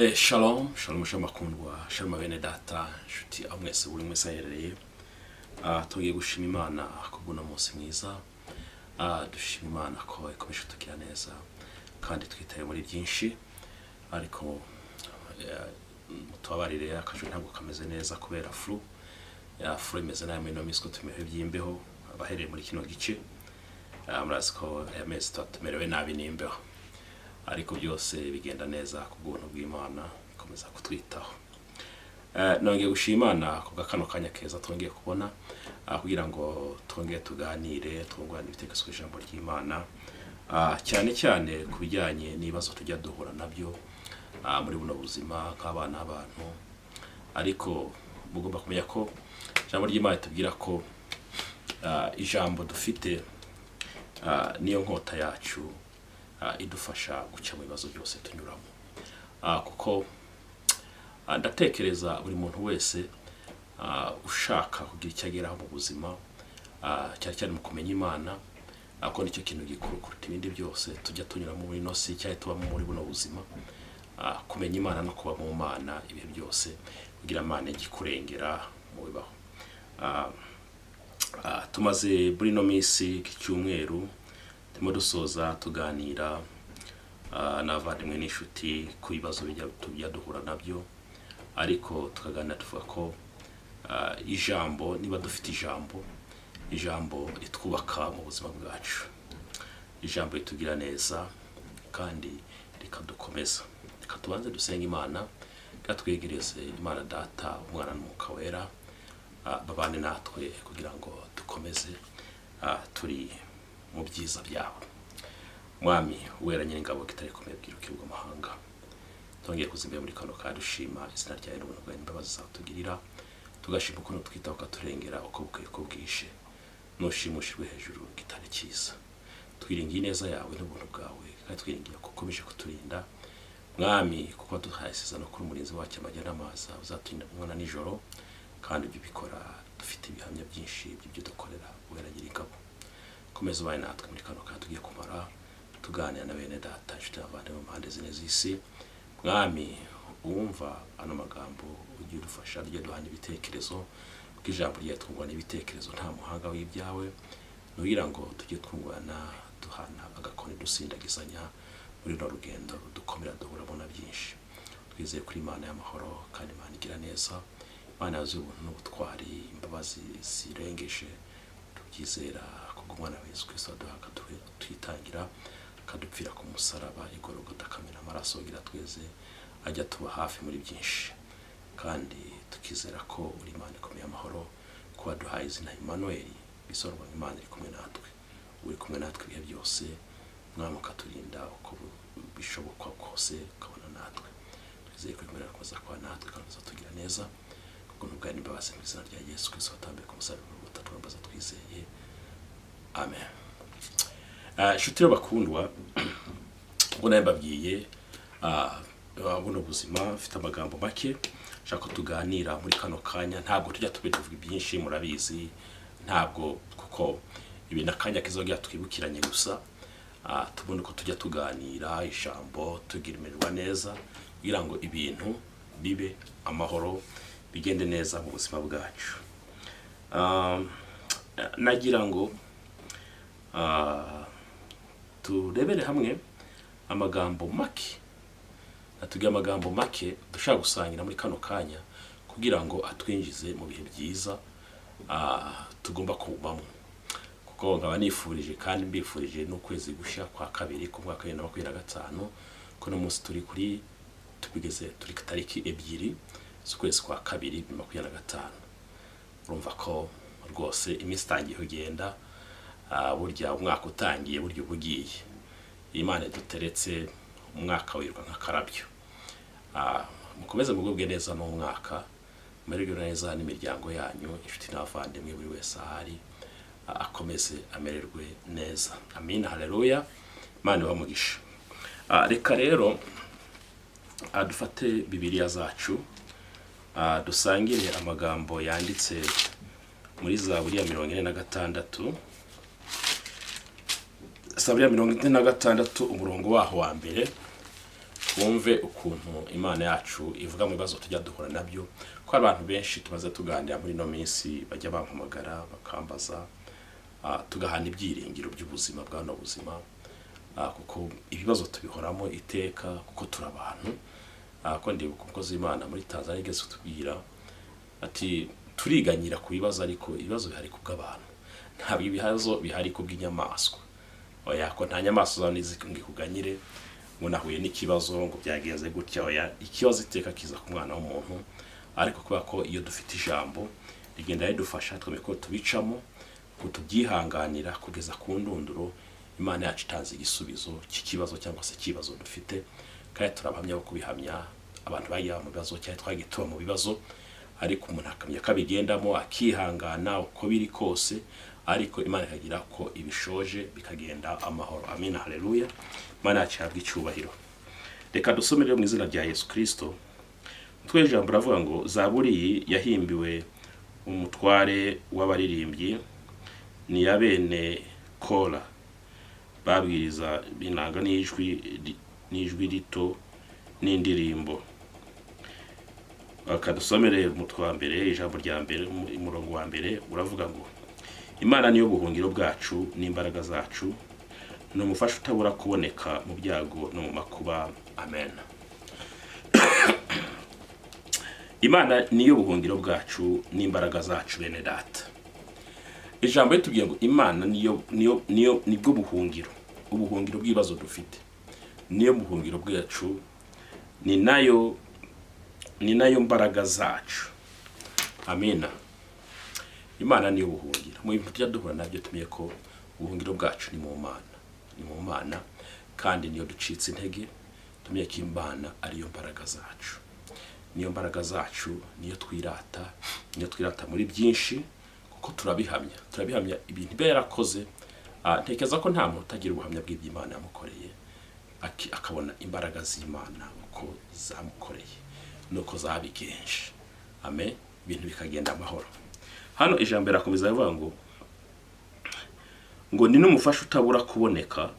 Shalom, shalom, shalom bakundwa, shalom bene data, inshuti aho mwese buri mwese aherereye. Tugiye gushima Imana kubw'uno munsi mwiza. Dushima Imana ko ikomeje kutugira neza kandi twitaye muri byinshi, ariko mutubabarire akajwi ntabwo kameze neza kubera flu. Ya flu imeze nabi muri ino minsi, ko tumerewe by'imbeho abahereye muri kino gice. Murazi ko aya mezi tuba tumerewe nabi n'imbeho, ariko byose bigenda neza ku bw'ubuntu bw'Imana ikomeza kutwitaho. Nongeye gushima Imana kubwa kano kanya keza twongeye kubona, kugira ngo twongere tuganire, twungurane ibitekerezo ku ijambo ry'Imana, cyane cyane ku bijyanye n'ibibazo tujya duhura nabyo muri buno buzima nk'abana b'abantu. Ariko mugomba kumenya ko ijambo ry'Imana ritubwira ko ijambo dufite niyo nkota yacu, idufasha guca mu bibazo byose tunyuramo. Kuko ndatekereza buri muntu wese ushaka kugira icyo ageraho mu buzima, cyane cyane mu kumenya Imana, ko nicyo kintu gikuru kuruta ibindi byose tujya tunyuramo muri ino si cyangwa tubamo muri buno buzima. Kumenya Imana no kuba mu Mana ibihe byose, kugira Imana ijye ikurengera mu bibaho. Tumaze muri ino minsi iki cyumweru turimo dusoza tuganira n'abavandimwe n'inshuti ku bibazo bijya tujya duhura nabyo, ariko tukaganira tuvuga ko ijambo, niba dufite ijambo, ijambo ritwubaka mu buzima bwacu, ijambo ritugira neza kandi rikadukomeza. Reka tubanze dusenga Imana, reka twegereze Imana Data, Umwana n'Umwuka Wera, babane natwe kugira ngo dukomeze turi mu byiza byawe. Mwami wera Nyiringabo, kitari komeye bwirukirwa amahanga, twongeye kuza imbere muri kano kanya dushima izina ryawe n'ubuntu bwawe n'imbabazi zawe tugirira, tugashima ukuntu twitaho ukaturengera uko bukwiye uko bwije. Nushimushijwe hejuru kitari cyiza, twiringiye ineza yawe n'ubuntu bwawe, kandi twiringiye ko ukomeje kuturinda Mwami, kuko waduhaye isezerano kuri umurinzi wacu amajya n'amaza, uzaturinda amanywa nijoro, kandi ibyo ubikora dufite ibihamya byinshi by'ibyo dukorera. Wera Nyiringabo, komeza ubaye natwe muri kano kanya tugiye kumara tuganira na bene data, inshuti n'abavandimwe mu mpande zine z'isi. Mwami, uwumva ano magambo ujye udufasha, tujye duhana ibitekerezo, kuko ijambo ryawe twungurana ibitekerezo, nta muhanga w'ibyawe, nugira ngo tujye twungurana, duhana agakoni, dusindagizanya muri runo rugendo dukomera duhuramo na byinshi. Twizeye kuri Imana y'amahoro kandi Imana igira neza, Imana yuzuye ubuntu n'ubutwari, imbabazi zirengeje. Tubyizera kubw'umwana wa Yesu Kristo waduha twitangira, akadupfira ku musaraba igorogota, akamena amaraso kugira tweze, ajya tuba hafi muri byinshi. Kandi tukizera ko uri Imana ikomeye amahoro, ko waduhaye izina Emmanuel, bisobanurwa ngo Imana iri kumwe natwe. Uri kumwe natwe ibihe byose Mwami, ukaturinda uko bishoboka kose, ukabona natwe. Twizeye ko Imana irakomeza kuba natwe kandi tugira neza kuko n'ubwayo n'imbabazi, mu izina rya Yesu Kristo watambiye ku musaraba w'Igorogota twambaza twizeye, amen. Inshuti rero bakundwa, ubwo nawe mbabwiye buno buzima, mfite amagambo make nshaka ko tuganira muri kano kanya. Ntabwo tujya tubivuga byinshi, murabizi, ntabwo, kuko ibi ni akanya keza kugira twibukiranye gusa, tubone uko tujya tuganira ijambo, tugira imererwa neza kugira ngo ibintu bibe amahoro, bigende neza mu buzima bwacu. Nagira ngo turebere hamwe amagambo make, atubwiye amagambo make dushobora gusangira muri kano kanya kugira ngo atwinjize mu bihe byiza tugomba kubamo. Kuko nkaba nifurije kandi mbifurije n'ukwezi gushya kwa kabiri ku mwaka wa 2025, ko no munsi turi kuri tubigeze turi ku tariki 2 z'ukwezi kwa kabiri 2025. Urumva ko rwose iminsi itangiye kugenda. Burya umwaka utangiye burya uba ugiye. Imana iduteretse umwaka wiruka nk'akarabyo. Mukomeze mugubwe neza n'umwaka, mumererwe neza n'imiryango yanyu, inshuti n'abavandimwe, buri wese ahari akomeze amererwe neza. Amina, haleluya, Imana ibahe umugisha. Reka rero dufate Bibiliya zacu, dusangire amagambo yanditse muri Zaburi ya 46, Zaburi ya 46, umurongo waho wa mbere. Twumve ukuntu Imana yacu ivuga mu bibazo tujya duhura nabyo, ko abantu benshi tumaze tuganira muri ino minsi bajya bampamagara bakambaza, tugahana ibyiringiro by'ubuzima bwa buno buzima, kuko ibibazo tubihoramo iteka kuko turi abantu. Ko ndibuka umukozi w'Imana muri Tanzania yigeze kutubwira ati: "Turiganyira ku bibazo, ariko ibibazo bihari ku bw'abantu, ntabwo ibibazo bihari ku bw'inyamaswa." Oya, ko nta nyamaswa uzabona izi ngo ikuganyire ngo nahuye n'ikibazo, ngo byagenze gutya. Oya, ikibazo iteka kiza ku mwana w'umuntu, ariko kubera ko iyo dufite ijambo rigenda ridufasha, twemeye ko tubicamo, ko tubyihanganira kugeza ku ndunduro Imana yacu itanze igisubizo cy'ikibazo cyangwa se ikibazo dufite. Kandi turabahamya bo kubihamya, abantu bagiye mu bibazo cyangwa twagiye tuba mu bibazo, ariko umuntu akamenya ko abigendamo akihangana uko biri kose, ariko Imana ikagira ko ibishoje bikagenda amahoro. Amina, haleluya. Imana yacu ihabwe icyubahiro. Reka dusome rero mu izina rya Yesu Kirisito. Umutwe w'ijambo uravuga ngo: Zaburi iyi yahimbiwe umutware w'abaririmbyi, ni iya bene Kora babwiriza inanga n'ijwi rito n'indirimbo. Bakadusomere umutwe wa mbere, ijambo rya mbere, umurongo wa mbere uravuga ngo: "Imana niyo buhungiro bwacu n'imbaraga zacu, ni umufasha utabura kuboneka mu byago no mu makuba." Amen. Imana niyo buhungiro bwacu n'imbaraga zacu. Bene Data, ijambo ritubwiye ngo Imana niyo niyo niyo nibwo buhungiro, ubuhungiro bw'ibibazo dufite, niyo buhungiro bwacu, ni nayo mbaraga zacu. Amina. Imana niyo buhungiro. Mu bintu tujya duhura nabyo, tumenye ko ubuhungiro bwacu ni mu Mana, ni mu Mana. Kandi niyo ducitse intege, tumenye ko Imana ariyo mbaraga zacu, niyo mbaraga zacu, niyo twirata, niyo twirata muri byinshi, kuko turabihamya, turabihamya ibintu iba yarakoze. Ntekereza ko nta muntu utagira ubuhamya bw'iby'Imana yamukoreye, akabona imbaraga z'Imana uko zamukoreye nuko zabigenje. Amen. Ibintu bikagenda amahoro. Hano ijambo rirakomeza rivuga ngo ni n'umufasha utabura kuboneka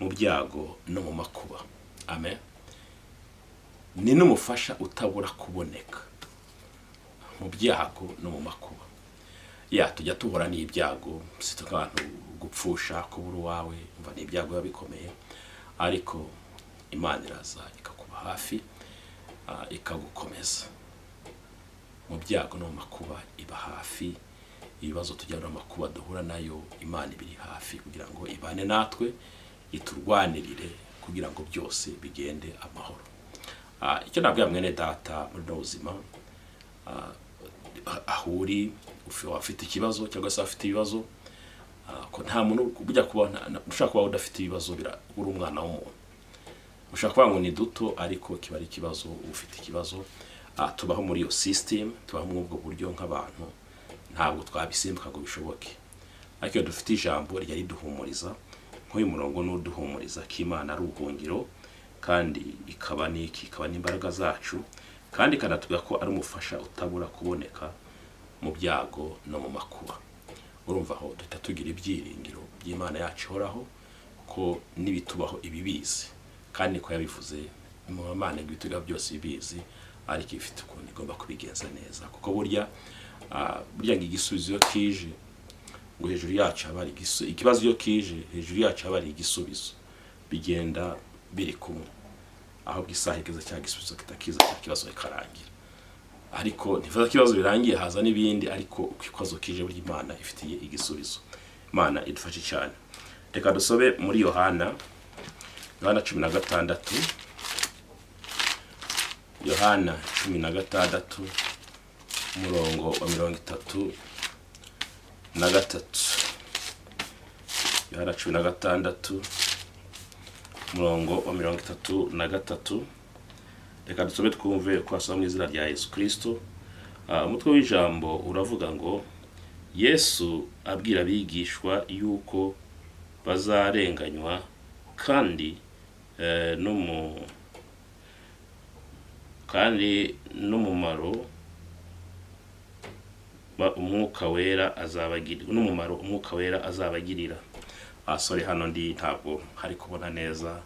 mu byago no mu makuba. Amen. Ni n'umufasha utabura kuboneka mu byago no mu makuba. Ya, tujya tuhura n'ibyago, si nk'abantu gupfusha, kubura uwawe, umva ni ibyago biba bikomeye, ariko Imana iraza ikakuba hafi, ikagukomeza mu byago no mu makuba, iba hafi. Ibibazo tujya no mu makuba duhura nayo, Imana ibiri hafi kugira ngo ibane natwe, iturwanirire kugira ngo byose bigende amahoro. Icyo nabwira mwene Data muri buno buzima, aho uri, afite ikibazo cyangwa se afite ibibazo, ko nta muntu ujya kuba ushobora kuba udafite ibibazo, uri umwana w'umuntu. Ushobora kuvuga ngo ni duto, ariko kiba ari ikibazo, ufite ikibazo. Tubaho muri iyo system, tubaho muri ubwo buryo nk'abantu, ntabwo twabisimbuka ngo bishoboke. Ariko iyo dufite ijambo rijya riduhumuriza, nk'uyu murongo n'uduhumuriza ko Imana ari ubuhungiro, kandi ikaba n'iki, ikaba n'imbaraga zacu, kandi ikanatubwira ko ari umufasha utabura kuboneka mu byago no mu makuba. Urumva aho duhita tugira ibyiringiro by'Imana yacu ihoraho, ko n'ibitubaho ibibizi, kandi niko yabivuze mu Mana, ibitubaho byose ibibizi, ariko ifite ukuntu igomba kubigenza neza. Kuko burya burya ngo igisubizo iyo kije, ngo hejuru yacu haba hari ikibazo, iyo kije hejuru yacu haba hari igisubizo, bigenda biri kumwe. Ahubwo isaha igeze cya gisubizo kitakiza, cya kibazo kikarangira. Ariko ntifuza ko ikibazo birangiye haza n'ibindi, ariko uko ikibazo kije, burya Imana ifitiye igisubizo. Imana idufashe cyane. Reka dusobe muri Yohana, Yohana 16, Yohana 16, umurongo wa 33. Yohana 16, umurongo wa 33. Reka dusome twumve ko hasoma mu izina rya Yesu Kirisito. Umutwe w'ijambo uravuga ngo: "Yesu abwira abigishwa yuko bazarenganywa kandi no mu kandi n'umumaro Umwuka Wera azabagirira, n'umumaro Umwuka Wera azabagirira." Sorry, hano ndi ntabwo hari kubona neza.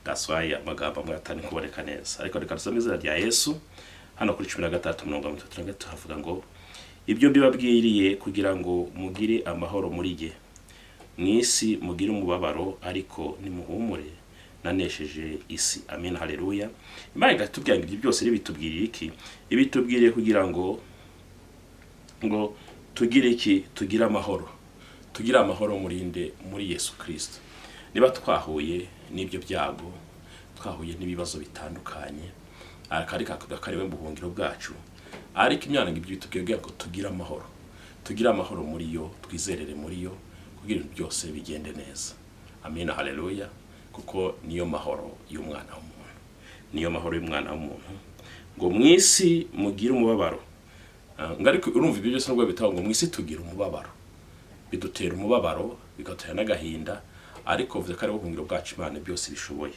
That's why amagambo amwe atari kuboneka neza, ariko reka dusome izina rya Yesu. Hano kuri 16:33 havuga ngo: "Ibyo mbibabwiriye kugira ngo mugire amahoro muri jye. Mu isi mugire umubabaro, ariko nimuhumure, nanesheje isi." Amen, haleluya. Imana igatubwira ngo ibyo byose bitubwiriye iki? Ibitubwiriye kugira ngo tugire iki? Tugire amahoro. Tugire amahoro murinde muri Yesu Kirisito. Niba twahuye n'ibyo byago, twahuye n'ibibazo bitandukanye, akari kariwe mu buhungiro bwacu, ariko imana ngo ibyo bitubwira ngo tugire amahoro, tugire amahoro muri yo, twizerere muri yo, kugira ibintu byose bigende neza. Amen, haleluya. Kuko niyo mahoro y'umwana w'umuntu, niyo mahoro y'umwana w'umuntu. Ngo mu isi mugire umubabaro. Ngo ariko urumva ibyo byose nubwo bitaho ngo mu isi tugira umubabaro, bidutera umubabaro, bigatera n'agahinda, ariko bivuze ko ari ubuhungiro bwacu. Imana byose bishoboye,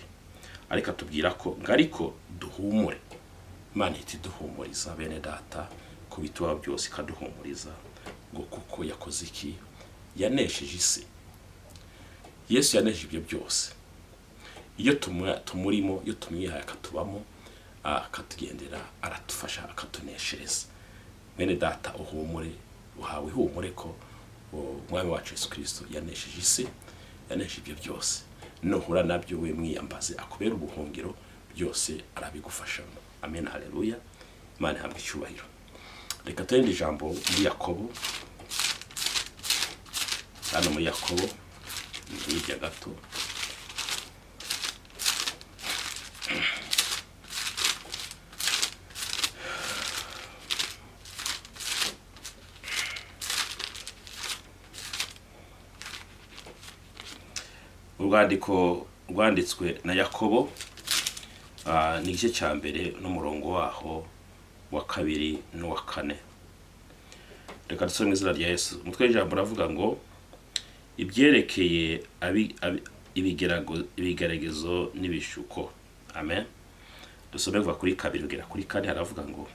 ariko atubwira ko ngo ariko duhumure. Imana ihita iduhumuriza, bene data, ku bituba byose ikaduhumuriza ngo kuko yakoze iki? Yanesheje isi. Yesu yanesheje ibyo byose. Iyo tumurimo, iyo tumwihaye akatubamo, akatugendera, aradufasha, akatuneshereza. Mwene data, uhumure, uhawe ihumure ko umwami wacu Yesu Kirisito yanesheje isi, yanesheje ibyo byose. Nuhura nabyo, we mwiyambaze akubere ubuhungiro, byose arabigufashamo. Amen, haleluya. Imana ihabwe icyubahiro. Reka turende ijambo muri Yakobo, hano muri Yakobo ni hirya gato. Urwandiko rwanditswe na Yakobo, ni igice cya mbere n'umurongo waho wa kabiri n'uwa kane. Reka dusome mu izina rya Yesu. Umutwe w'ijambo uravuga ngo ibyerekeye ibigeragezo n'ibishuko. Amen. Dusome kuva kuri 2 kugera kuri 4. Haravuga ngo: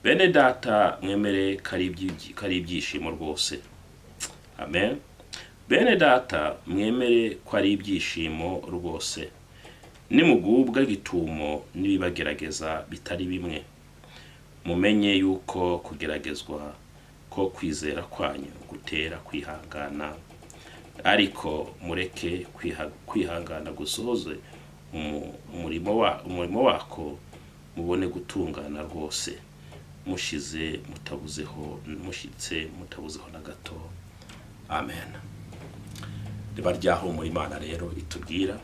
"Bene data, mwemere ko ari ibyishimo rwose." Amen. "Bene data, mwemere ko ari ibyishimo rwose nimugubwa gitumo n'ibibagerageza bitari bimwe. Mumenye yuko kugeragezwa ko kwizera kwanyu gutera kwihangana, ariko mureke kwihangana gusohoze umurimo wako, mubone gutungana rwose, mushize mutabuzeho, mushitse mutabuzeho na gato." Amen. Riba ryahumura. Imana rero itubwira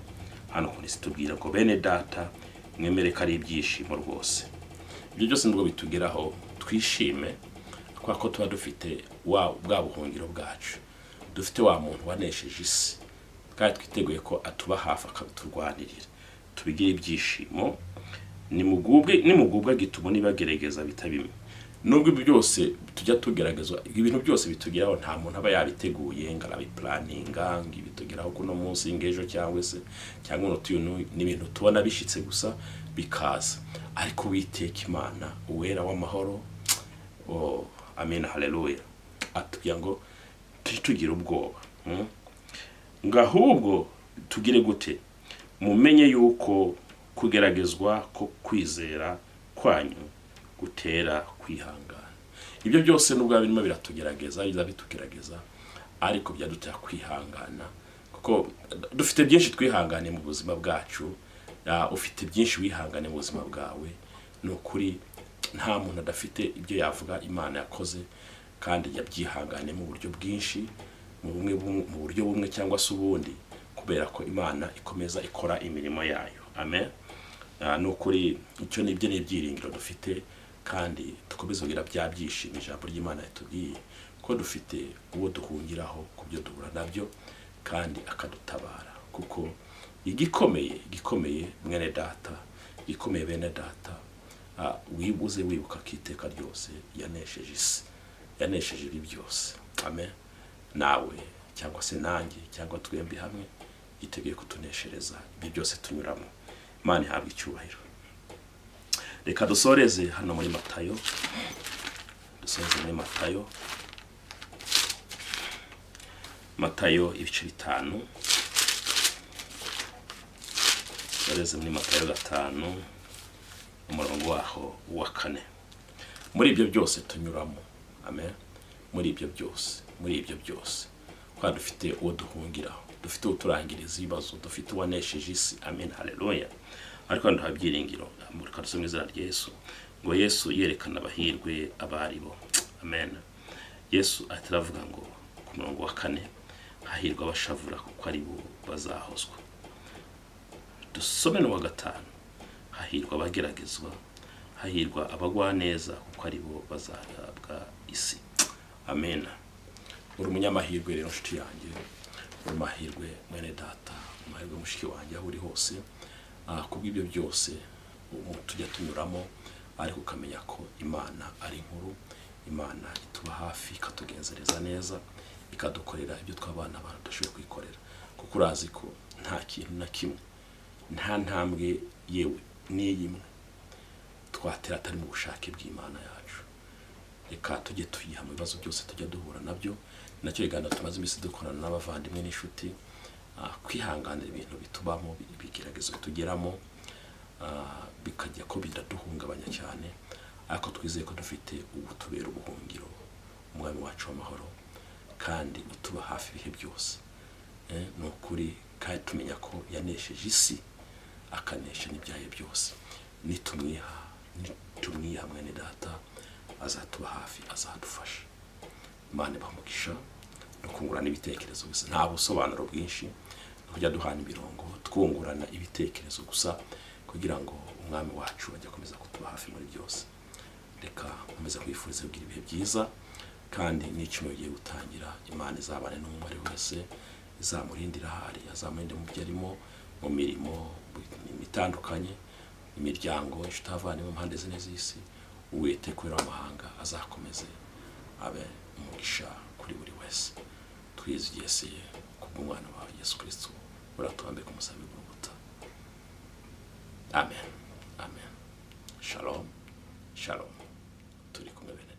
hano ukuntu isi itubwira ngo: "Bene data, mwemere ko ari ibyishimo rwose." Ibyo byose nubwo bitugeraho, twishime kubera ko tuba dufite wa bwa buhungiro bwacu, dufite wa muntu wanesheje isi, kandi twiteguye ko atuba hafi akaturwanirira. Tubigire ibyishimo nimugubwa gitumo nibagerageza bitabimwe. Nubwo ibyo byose tujya tugeragezwa, ibintu byose bitugeraho nta muntu aba yabiteguye ngo arabiplanninga ngo ibitugeraho kuno munsi, ng'ejo, cyangwa se cyangwa uno tuyu, ni ibintu tubona bishitse gusa bikaza. Ariko Uwiteka Imana, uwera w'amahoro, oh, amen, haleluya, atubwira ngo tujye tugira ubwoba, Ngo ahubwo tugire gute? Mumenye yuko kugeragezwa ko kwizera kwanyu gutera kwihangana. Ibyo byose nubwo birimo biratugerageza, biza bitugerageza, ariko byadutera kwihangana, kuko dufite byinshi twihangane mu buzima bwacu. Ufite byinshi wihangane mu buzima bwawe. Ni ukuri nta muntu adafite ibyo yavuga Imana yakoze kandi yabyihangane mu buryo bwinshi, mu buryo bumwe cyangwa se ubundi, kubera ko Imana ikomeza ikora imirimo yayo. Amen. Ni ukuri icyo nibyo ni ibyiringiro dufite, kandi dukomeze kugira bya byishimo ijambo ry'Imana ritubwiye ko dufite uwo duhungiraho ku byo duhura nabyo, kandi akadutabara. Kuko igikomeye mwene data, igikomeye bene data, wibuze wibuka ko iteka ryose yanesheje isi, yanesheje ibi byose. Amen. Nawe cyangwa se nanjye cyangwa twembi hamwe yiteguye kutuneshereza ibi byose tunyuramo. Imana ihabwe icyubahiro. Reka dusoreze hano muri Matayo, dusoreze muri Matayo, Matayo ibice 5. Dusoreze muri Matayo 5, umurongo waho wa 4. Muri ibyo byose tunyuramo, amen, muri ibyo byose, muri ibyo byose kwa dufite uwo duhungiraho, dufite uturangiriza ibibazo, dufite uwanesheje isi. Amen, haleluya. Ariko hano duha ibyiringiro. Reka dusome izina rya Yesu, ngo Yesu yerekana abahirwe abari bo. Amen. Yesu ahita aravuga ngo ku murongo wa 4, hahirwa abashavura kuko ari bo bazahozwa. Dusome n'uwa 5, hahirwa abageragezwa, hahirwa abagwa neza kuko ari bo bazahabwa isi. Amen. Uri umunyamahirwe rero nshuti yanjye, uri mahirwe mwene data, amahirwe mushiki wanjye, aho uri hose. Kubw'ibyo byose tujya tunyuramo, ariko ukamenya ko Imana ari nkuru, Imana ituba hafi, ikatugenzereza neza, ikadukorera ibyo twabana abantu tudashoboye kwikorera, kuko urazi ko nta kintu na kimwe, nta ntambwe yewe n'iyimwe twatera atari mu bushake bw'Imana yacu. Reka tujye tuyiha mu bibazo byose tujya duhura nabyo. Nacyo biganiro tumaze iminsi dukorana n'abavandimwe n'inshuti, kwihanganira ibintu bitubamo, ibigeragezo tugeramo, bikajya ko biraduhungabanya cyane, ariko twizeye ko dufite ubutubera ubuhungiro, umwami wacu w'amahoro, kandi utuba hafi ibihe byose. Ni ukuri, kandi tumenya ko yanesheje isi akanesha n'ibyayo byose. Nitumwiha mwene data, azatuba hafi, azadufasha. Imana ibaha umugisha no kungurana ibitekerezo gusa, nta busobanuro bwinshi, no kujya duhana imirongo, twungurana ibitekerezo gusa, kugira ngo umwami wacu ajye akomeza kutuba hafi muri byose. Reka nkomeze kwifuriza kugira ibihe byiza, kandi n'icyumweru ugiye gutangira, Imana izabane n'umwe ari wese, izamurindira ahari, azamurinde mu byo arimo, mu mirimo itandukanye, imiryango, inshuti, abavandimwe mu mpande zine z'isi. Uwiteka kubera amahanga azakomeze abe umugisha kuri buri wese. Twizigesiye kubw'umwana wawe Yesu Kristo, uratubambe ku musabi w'urubuta. Amen, amen. Shalom, shalom. Turi kumwe bene.